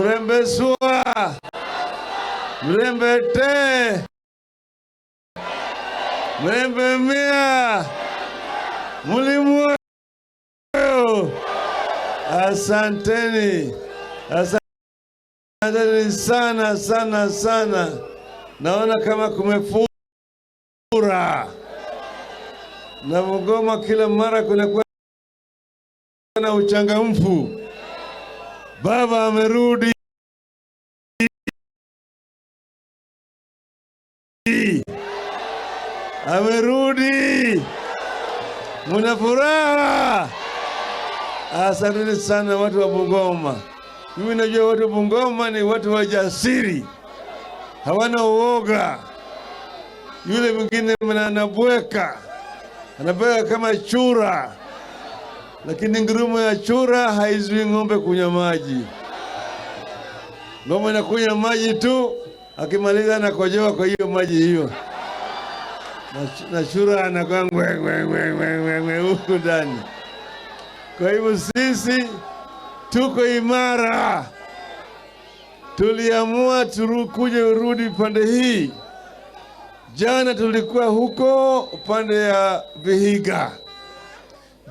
Mulembe sua, mulembe te, mulembe mia, mulimu. Asanteni, asanteni sana sana sana. Naona kama kumefura na Bungoma, kila mara kunakuwa na uchangamfu. Baba amerudi, amerudi, muna furaha. Asanteni sana watu wa Bungoma. Mimi najua watu wa Bungoma ni watu wajasiri, hawana uoga. Yule mwingine anabweka, anabweka kama chura, lakini ngurumo ya chura haizui ng'ombe kunywa maji. Ng'ombe inakunywa maji tu, akimaliza anakojoa kwa hiyo maji hiyo, na chura anakuwa ngwe ngwe ngwe ngwe ngwe ngwe huku ndani. Kwa hivyo sisi tuko imara, tuliamua turukuje urudi pande hii. Jana tulikuwa huko upande ya Vihiga,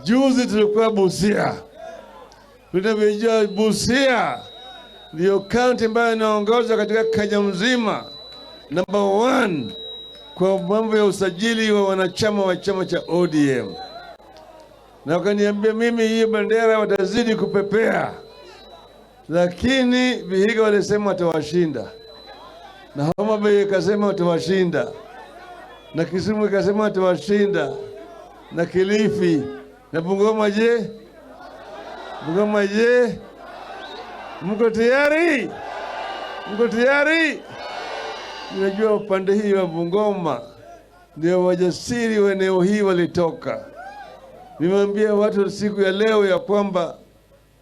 juzi tulikuwa Busia. Tunavyojua Busia ndiyo kaunti ambayo inaongoza katika Kenya mzima, number one kwa mambo ya usajili wa wanachama wa chama cha ODM, na wakaniambia mimi hiyo bendera watazidi kupepea, lakini Vihiga walisema watawashinda, na Homa Bay ikasema watawashinda, na Kisumu ikasema watawashinda, na Kilifi na Bungoma. Je, Bungoma je, mko tayari? Mko tayari? Ninajua upande hii wa Bungoma ndio wajasiri wa eneo hii walitoka. Nimeambia watu siku ya leo ya kwamba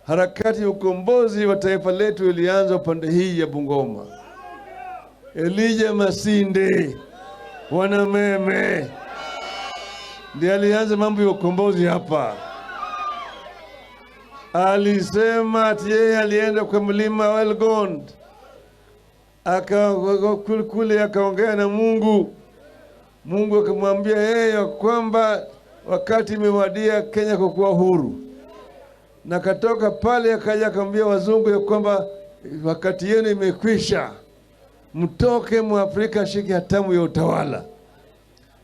harakati ya ukombozi wa taifa letu ilianza upande hii ya Bungoma. Elijah Masinde Wanameme ndiye alianza mambo ya ukombozi hapa. Alisema ati yeye alienda kwa mlima wa Elgon kule akaongea na Mungu. Mungu akamwambia yeye ya kwamba wakati imewadia Kenya kukuwa huru, na katoka pale akaja akamwambia wazungu ya kwamba wakati yenu imekwisha, mtoke Mwafrika shike hatamu ya utawala.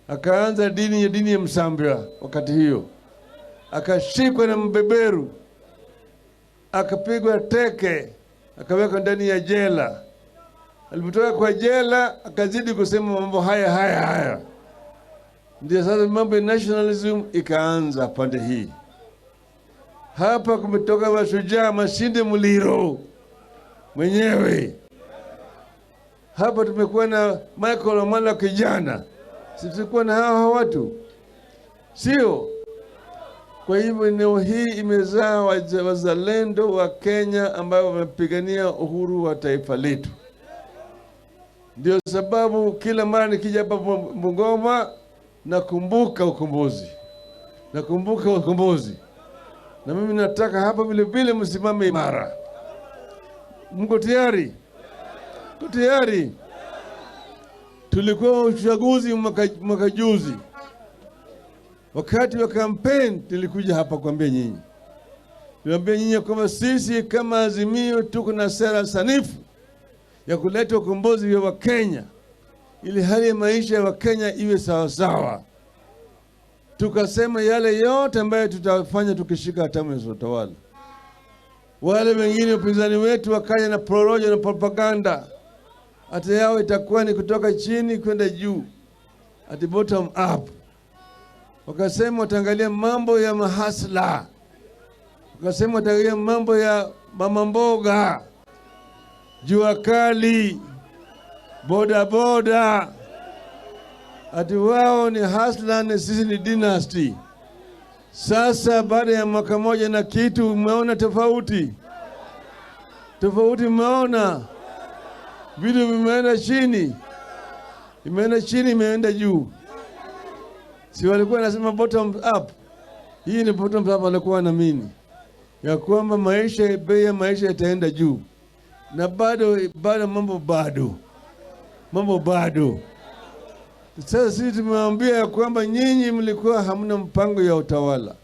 Akaanza dini ya Msambwa wakati hiyo, akashikwa na mbeberu, akapigwa teke, akawekwa ndani ya jela. Alipotoka kwa jela akazidi kusema mambo haya haya haya. Ndio sasa mambo ya nationalism ikaanza pande hii. Hapa kumetoka mashujaa Masinde Muliro mwenyewe. Hapa tumekuwa na Michael Omala kijana, si tulikuwa na hawa watu, sio? Kwa hivyo eneo hii imezaa wazalendo wa Kenya ambao wamepigania uhuru wa taifa letu. Ndio sababu kila mara nikija hapa Bungoma nakumbuka ukombozi, nakumbuka ukombozi. Na mimi nataka hapa vile vile msimame imara. Mko tayari? Mko tayari? Tulikuwa uchaguzi mwaka juzi. Wakati wa campaign nilikuja hapa kuambia nyinyi. Niwaambia nyinyi kwamba sisi kama Azimio tuko na sera sanifu ya kuleta ukombozi wa Kenya ili hali ya maisha ya Wakenya iwe sawasawa. Tukasema yale yote ambayo tutafanya tukishika hatamu ya utawala. Wale wengine upinzani wetu wakaja na porojo na propaganda, hata yao itakuwa ni kutoka chini kwenda juu, ati bottom up. Wakasema wataangalia mambo ya mahasla, wakasema wataangalia mambo ya mama mboga, jua kali, boda boda, ati wao ni hasla na sisi ni dynasty. Sasa baada ya mwaka moja na kitu, umeona tofauti tofauti, umeona vitu vimeenda chini, imeenda chini, imeenda juu. Si walikuwa nasema bottom up? Hii ni bottom up, walikuwa wanaamini ya kwamba maisha, bei ya maisha itaenda juu. na bado bado mambo bado mambo bado. Sasa sisi tumewaambia ya kwamba nyinyi mlikuwa hamna mpango ya utawala.